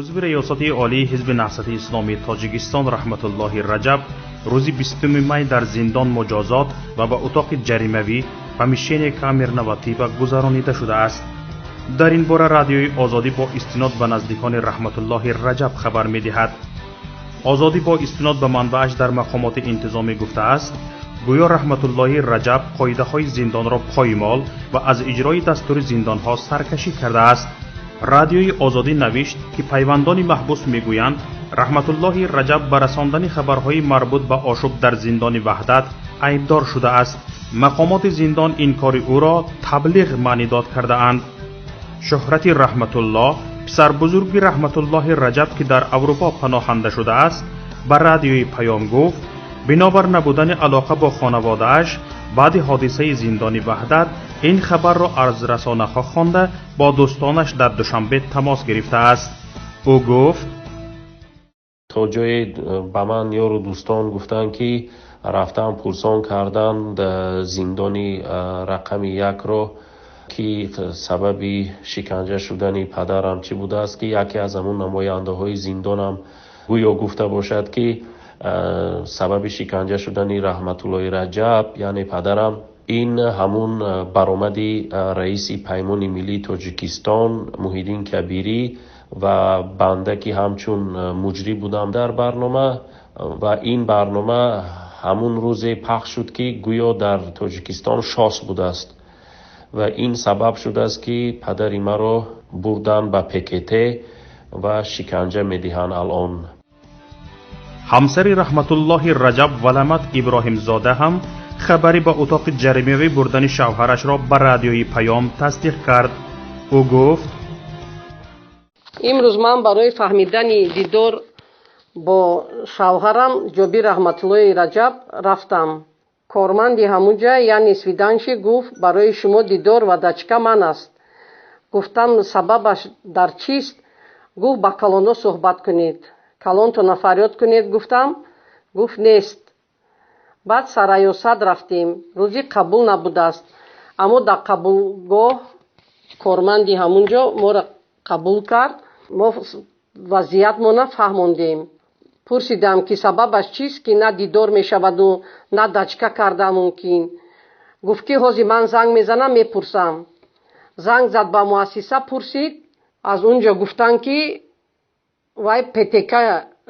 Узви Раёсати Олии Ҳизби Наҳзати Исломии Тоҷикистон Раҳматуллоҳи Раҷаб рӯзи 20 май дар зиндон муҷозот ва ба утоқи ҷаримавӣ помещение камерного типа гузаронида шудааст. Дар ин бора Радиои Озодӣ бо истинод ба наздикони Раҳматуллоҳи Раҷаб хабар медиҳад. Озодӣ бо истинод ба манбааш дар мақомоти интизомӣ гуфтааст, гӯё Раҳматуллоҳи Раҷаб қоидаҳои зиндонро поймол ва аз иҷрои дастури зиндонҳо саркашӣ кардааст. Радиои Озодӣ навишт, ки пайвандони маҳбус мегӯянд, Раҳматуллоҳи Раҷаб ба расондани хабарҳои марбут ба ошӯб дар зиндони Ваҳдат айбдор шудааст. Мақомоти зиндон ин кори ӯро таблиғ маънидод кардаанд. Шӯҳрати Раҳматуллоҳ, писарбузурги Раҳматуллоҳи Раҷаб, ки дар Аврупо паноҳанда шудааст, ба Радиои Паём гуфт, бинобар набудани алоқа бо хонаводааш баъди ҳодисаи зиндони Ваҳдат ин хабарро аз расонаҳо хонда, бо дӯстонаш дар Душанбе тамос гирифтааст. Ӯ гуфт: То ҷое ба ман ёру дӯстон гуфтанд, ки рафтан пурсон карданд зиндони рақами якро, ки сабаби шиканҷа шудани падарам чӣ будааст, ки яке аз ҳамун намояндаҳои зиндонам гӯё гуфта бошад, ки сабаби шиканҷа шудани Раҳматуллоҳи Раҷаб, яъне падарам, ин ҳамун баромади раиси Паймони Миллии Тоҷикистон Муҳиддин Кабирӣ ва банда, ки ҳамчун муҷрӣ будам дар барнома, ва ин барнома ҳамун рӯзе пахш шуд, ки гӯё дар Тоҷикистон шос будааст ва ин сабаб шудааст, ки падари маро бурдан ба ПКТ ва шиканҷа медиҳанд алон. Ҳамсари Раҳматуллоҳи Раҷаб Валамат Иброҳимзода ҳам хабари ба утоқи ҷаримавӣ бурдани шавҳарашро ба Радиои Паём тасдиқ кард. Ӯ гуфт: Имрӯз ман барои фаҳмидани дидор бо шавҳарам Ҷобир Раҳматуллоҳи Раҷаб рафтам. Корманди ҳамунҷа, яъне свиданщик, гуфт, барои шумо дидор ва дачка манъ аст. Гуфтам, сабабаш дар чист? Гуфт, ба калоно суҳбат кунед. Калонтона фарёд кунед, гуфтам, гуфт, нест. Баъд сарраёсат рафтем. Рӯзи қабул набудааст, аммо дар қабулгоҳ корманди ҳамунҷо моро қабул кард. Мо вазъиятмона фаҳмондем. Пурсидам, ки сабабаш чист, ки на дидор мешаваду на дачка карда мумкин. Гуфт, ки ҳозир ман занг мезанам, мепурсам. Занг зад ба муассиса, пурсид. Аз он ҷо гуфтанд, ки вай ПТК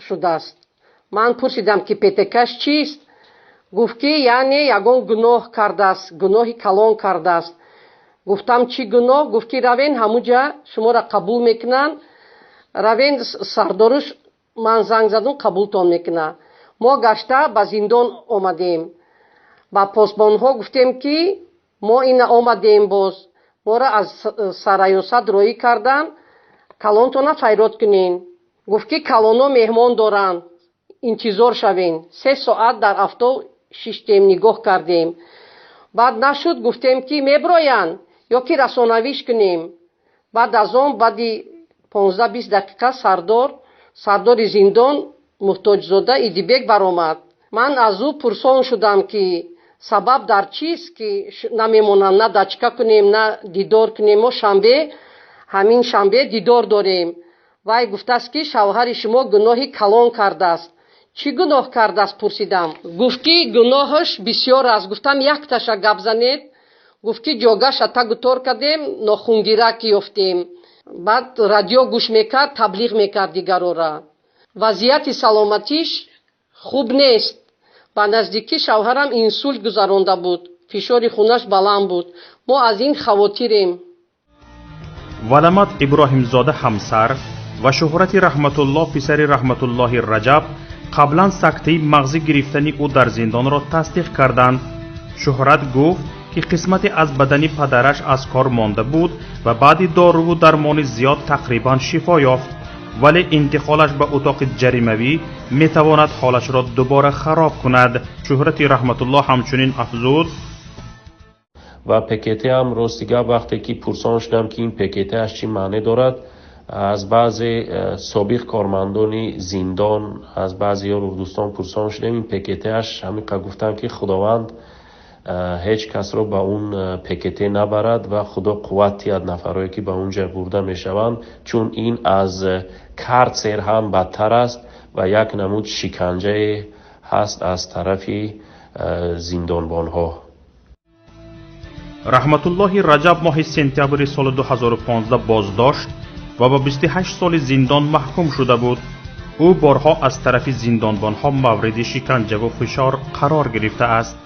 шудааст. Ман пурсидам, ки ПТКш чист? Гуфт, ки яъне ягон гуноҳ кардааст, гуноҳи калон кардааст. Гуфтам, чӣ гуноҳ? Гуфт, ки равен, ҳамуҷа шуморо қабул мекунанд, равен сардоруш, ман занг задум, қабултон мекунад. Мо гашта ба зиндон омадем, ба посбонҳо гуфтем, ки мо ина омадем, боз моро аз сарраёсат роҳӣ карданд, калонтона файрод кунен. Гуфт, ки калоно меҳмон доранд, интизор шавен. 3 соат дар авто шиштем, нигоҳ кардем. Баъд нашуд, гуфтем, ки меброянд ё ки расонавиш кунем. Баъд аз он, баъди 15-20 дақиқа сардори зиндон Муҳтоҷзода Идибек баромад. Ман аз ӯ пурсон шудам, ки сабаб дар чист, ки намемонанд на дачка кунем, на дидор кунем. Мо шанбе, ҳамин шанбе дидор дорем. Вай гуфтааст, ки шавҳари шумо гуноҳи калон кардааст. Чӣ гуноҳ кардааст, пурсидам. Гуфт, ки гуноҳаш бисёр аст. Гуфтам, якташа гап занед. Гуфт, ки ҷогаша тагу тор кардем, нохунгирак ёфтем. Баъд радио гӯш мекард, таблиғ мекард дигарора. Вазъияти саломатиш хуб нест. Ба наздикӣ шавҳарам инсулт гузаронда буд, фишори хунаш баланд буд. Мо аз ин хавотирем. Валамат Иброҳимзода ҳамсар ва Шуҳрати Раҳматуллоҳ, писари Раҳматуллоҳи Раҷаб, қаблан сактаи мағзӣ гирифтани ӯ дар зиндонро тасдиқ карданд. Шуҳрат гуфт, ки қисмате аз бадани падараш аз кор монда буд ва баъди доруву дармони зиёд тақрибан шифо ёфт, вале интиқолаш ба утоқи ҷаримавӣ метавонад ҳолашро дубора хароб кунад. Шуҳрати Раҳматуллоҳ ҳамчунин афзуд: Ва ПКТ ҳам, рости гап, вақте ки пурсон шудам, ки ин ПКТаш чӣ маъне дорад, аз баъзе собиқ кормандони зиндон, аз баъзе ёру дӯстон пурсон шудем ин ПКТаш, ҳамин гуфтам, ки Худованд Ҳеҷ касро ба он ПКТ набарад ва Худо қувват диҳад нафарое, ки ба он ҷа бурда мешаванд, чун ин аз карцер ҳам бадтар аст ва як намуд шиканҷае ҳаст аз тарафи зиндонбонҳо. Раҳматуллоҳи Раҷаб моҳи сентябри соли 2015 боздошт ва ба 28 соли зиндон маҳкум шуда буд. Ӯ борҳо аз тарафи зиндонбонҳо мавриди шиканҷаву фишор қарор гирифтааст.